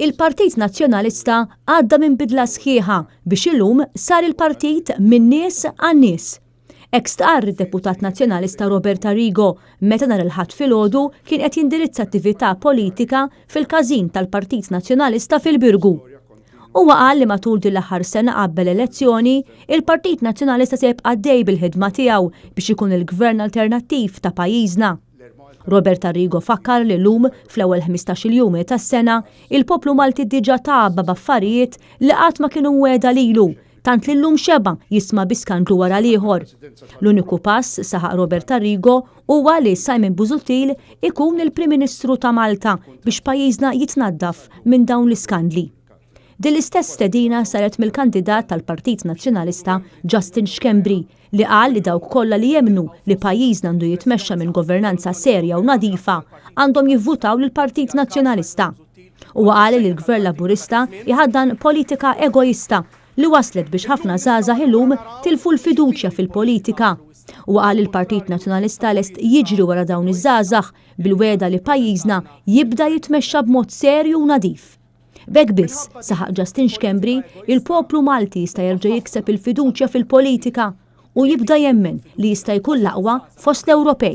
Il-Partit Nazzjonalista għadda minn bidla sħiħa biex illum sar il-partit min-nies għan-nies. Hekk stqarr id-Deputat Nazzjonalista Robert Arrigo meta nhar il-Ħadd filgħodu kien qed jindirizza attività politika fil-każin tal-Partit Nazzjonalista fil-Birgu. Huwa qal li matul din l-aħħar sena qabel elezzjoni, il-Partit Nazzjonalista se jibqa' għaddej bil-ħidma tiegħu biex ikun il-gvern alternattiv ta' pajjiżna. Robert Arrigo fakkar li llum, fl-ewwel 15-il jum tas-sena, il-poplu Malti diġà tgħabba b'affarijiet li qatt ma kienu mwiegħda lilu, tant li llum xeba' jisma' bi skandlu wara l-ieħor. L-uniku pass, saħaq Robert Arrigo, huwa li Simon Busuttil ikun il-Prim Ministru ta' Malta biex pajjiżna jitnaddaf minn dawn l-iskandli. Din l-istess stedina saret mill-kandidat tal-Partit Nazzjonalista Justin Schembri li qal li dawk kollha li jemmnu li pajjiżna għandu jitmexxa minn governanza serja u nadifa għandhom jivvutaw lill-Partit Nazzjonalista. Huwa qal li l-Gvern Laburista jħaddan politika egoista li waslet biex ħafna żgħażagħ illum tilfu l-fiduċja fil-politika. Huwa qal li l-Partit Nazzjonalista lest jiġri wara dawn iż-żgħażagħ bil-wegħda li pajjiżna jibda jitmexxa b'mod serju u nadif. B'hekk biss, saħaq Justin Schembri, il-poplu Malti jista' jerġa' jikseb il-fiduċja fil-politika u jibda jemmen li jista' jkun l-aqwa fost l-Ewropej.